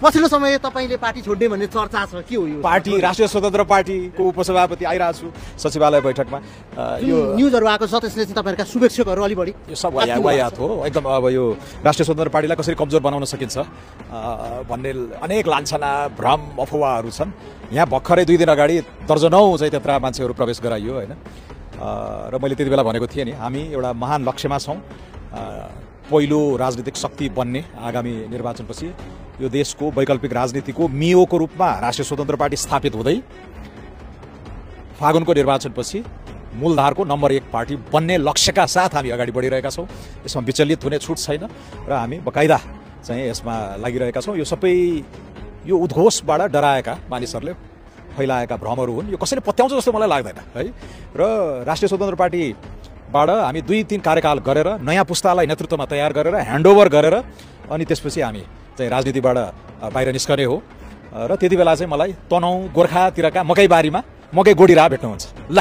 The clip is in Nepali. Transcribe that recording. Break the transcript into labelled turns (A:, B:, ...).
A: पछिल्लो समय तपाईँले पार्टी छोड्ने भन्ने चर्चा छ, के हो यो?
B: पार्टी राष्ट्रिय स्वतन्त्र पार्टीको उपसभापति आइरहेको छु सचिवालय बैठकमा।
A: यो न्युजहरू आएको छ त्यसले चाहिँ तपाईँहरूका शुभेच्छुकहरू अलि बढी
B: यो सब वायात हो एकदम। अब यो राष्ट्रिय स्वतन्त्र पार्टीलाई कसरी कमजोर बनाउन सकिन्छ भन्ने अनेक लान्छना भ्रम अफवाहहरू छन्। यहाँ भर्खरै 2 दिन अगाडि दर्जनौँ चाहिँ त्यत्रा मान्छेहरू प्रवेश गराइयो होइन। र मैले त्यति बेला भनेको थिएँ नि, हामी एउटा महान लक्ष्यमा छौँ, पहिलो राजनीतिक शक्ति बन्ने आगामी निर्वाचनपछि। यो देशको वैकल्पिक राजनीतिको मिओको रूपमा राष्ट्रिय स्वतन्त्र पार्टी स्थापित हुँदै फागुनको निर्वाचनपछि मूलधारको नम्बर 1 पार्टी बन्ने लक्ष्यका साथ हामी अगाडि बढिरहेका छौँ। यसमा विचलित हुने छुट छैन र हामी बकाइदा चाहिँ यसमा लागिरहेका छौँ। यो सबै यो उद्घोषबाट डराएका मानिसहरूले फैलाएका भ्रमहरू हुन्। यो कसैले पत्याउँछ जस्तो मलाई लाग्दैन है। र राष्ट्रिय स्वतन्त्र पार्टीबाट हामी 2-3 कार्यकाल गरेर नयाँ पुस्तालाई नेतृत्वमा तयार गरेर ह्यान्डओभर गरेर अनि त्यसपछि हामी चाहिँ राजनीतिबाट बाहिर निस्कने हो। र त्यति बेला चाहिँ मलाई तनहुँ गोर्खातिरका मकैबारीमा मकै गोडिरा भेट्नुहुन्छ ल।